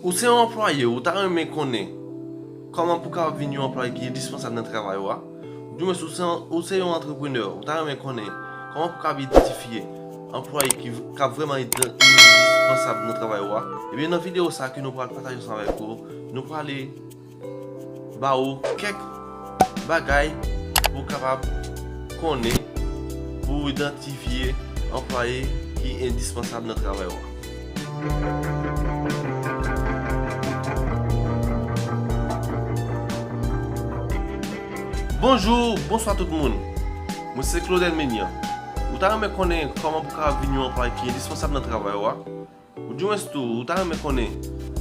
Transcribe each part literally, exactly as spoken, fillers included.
Ou se yon anplwaye, ou ta renmen konnen kòman pou w kapab vin yon anplwaye ki endispansab nan travay ou a? Oudimwens, ou se yon, ou se yon antreprenè, ou ta renmen konnen kòman pou w kapab idantifye anplwaye ki, k ap vrèman idan-, endispansab nan travay ou a? Ebyen, nan videyo sa a ke nou pral pataje ansanm avèk ou, nou prale ba ou kèk bagay pou w kapab konnen, pou w idantifye anplwaye ki endispansab nan travay ou a. Bonjou, bonswa tout moun. Mwen se Claudel Menian. Ou ta renmen konnen kòman pou w kapab vin yon anplwaye ki endispansab nan travay ou a? Oudimwens tou, ou ta renmen konnen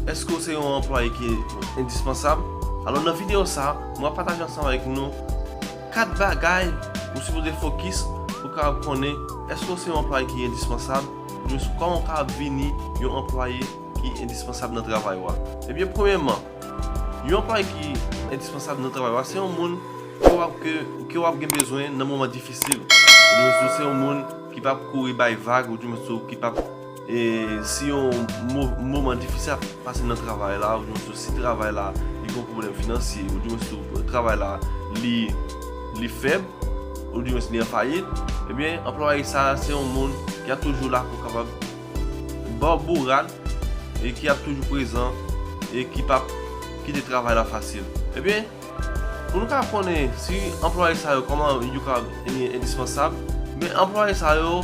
èske w se yon anplwaye ki endispansab? Alò, nan videyo sa a, mwen ap pataje ansanm avèk nou kat bagay ou sipoze fokis pou w kapab konnen èske w se yon anplwaye ki endispansab, oudimwens kòman w kapab vini yon anplwaye ki endispansab nan travay ou a. Ebyen, premyèman, yon anplwaye ki endispansab nan travay ou a, se yon moun ke w ap, ke, ke w ap gen bezwen nan moman difisil. Oudimwens tou, se yon moun ki p ap kouri bay vag, oudimwens tou, ki p ap, e, si yon mo-, moman difisil ap pase nan travay la, oudimwens tou, si travay la, li gen pwoblèm finansye, oudimwens tou, travay la, li, li fèb, oudimwens li an fayit, ebyen, anplwaye sa a, se yon moun ki ap toujou la pou kapab ba w bourad e ki ap toujou prezan e ki p ap kite travay la fasil. Ebyen, pou nou ka konnen si anplwaye sa yo, kòman yo ka, e, endispansab, men anplwaye sa yo,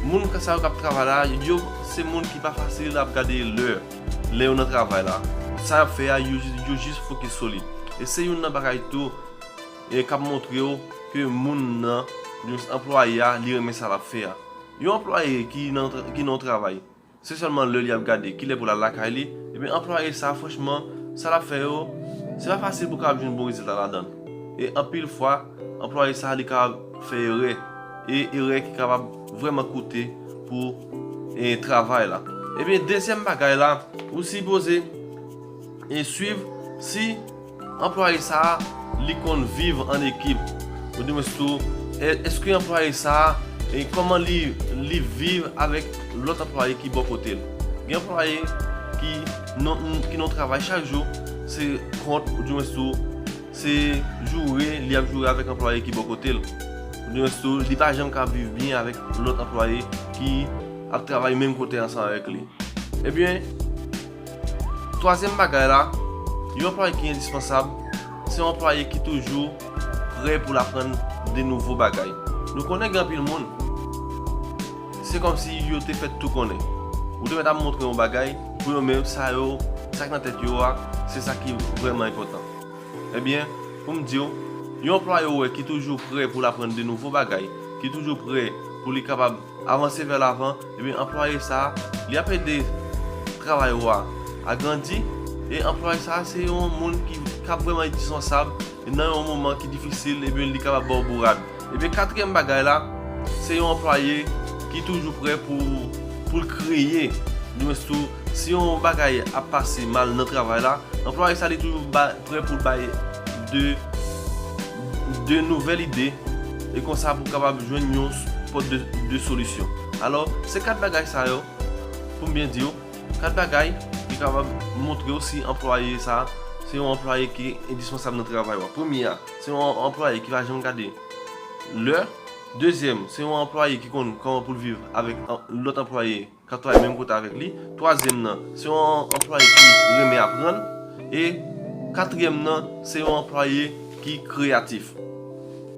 moun sa yo k ap travay la, yo se moun ki pa fasil ap gade lè, lè yo nan travay la. Sa y ap fè a, yo, yo jis fokis sou li. E se youn nan bagay tou, e k ap montre w ke moun nan, anplwaye a, li renmen sa l ap fè a. Yon anplwaye ki nan, ki nan yon travay, se sèlman lè li ap gade kilè pou l al lakay li, ebyen, anplwaye sa, franchman, sa l ap fè yo, se pa fasil pou kapab jwenn bon rezilta ladan l. E anpil fwa, anplwaye sa, li kapab fè erè, e erè ki kapab vrèman koute pou, e, travay la. Ebyen, dezyèm bagay la, ou sipoze, e, swiv si anplwaye sa a, li konn viv an ekip. Oudimwens tou, e, èske anplwaye sa a, e, kòman li, li viv avèk lòt anplwaye ki bò kote l? Gen anplwaye ki nan, ki nan travay chak jou, se kont, oudimwens tou, se joure, li ap joure avèk anplwaye ki bò kote l. Oudimwens tou, li pa janm ka viv byen avèk lòt anplwaye ki ap travay menm kote ansanm avèk li. Ebyen, twazyèm bagay la, yon anplwaye ki endispansab, se yon anplwaye ki toujou prè pou l aprann de nouvo bagay. Nou konnen gen anpil moun, se kòmsi yo te fèt tou konnen. Ou te mèt ap montre yon bagay, pou yo menm, sa yo, sa k nan tèt yo a, se sa ki vrèman enpòtan. Ebyen, pou m di w, yon anplwaye ou wè ki toujou prè pou l aprann de nouvo bagay, ki toujou prè pou li kapab avanse vè lavan, ebyen, anplwaye sa a, li ap ede travay ou a, a grandi, e anplwaye sa a, se yon moun ki, k ap vrèman endispansab nan yon moman ki difisil, ebyen, li kapab ba w bourad. Ebyen, katriyèm bagay la, se yon anplwaye ki toujou prè pou, pou l kreye. Oudimwens tou, si yon bagay ap pase mal nan travay la, anplwaye sa, li toujou ba, prè pou l bay de, de nouvèl ide, e konsa pou kapab jwenn yon s-, pòt de, de solisyon. Alò, se kat bagay sa yo, pou m byen di w, kat bagay ki kapab montre w si anplwaye sa, se yon anplwaye ki endispansab nan travay ou a. Premye a, se yon anplwaye ki pa janm gade lè. Dezyèm, se yon anplwaye ki konn kòman pou l viv avèk an, lòt anplwaye k ap travay menm kote avèk li. Twazyèm nan, se yon anplwaye ki renmen aprann. E katriyèm nan, se yon anplwaye ki kreyatif.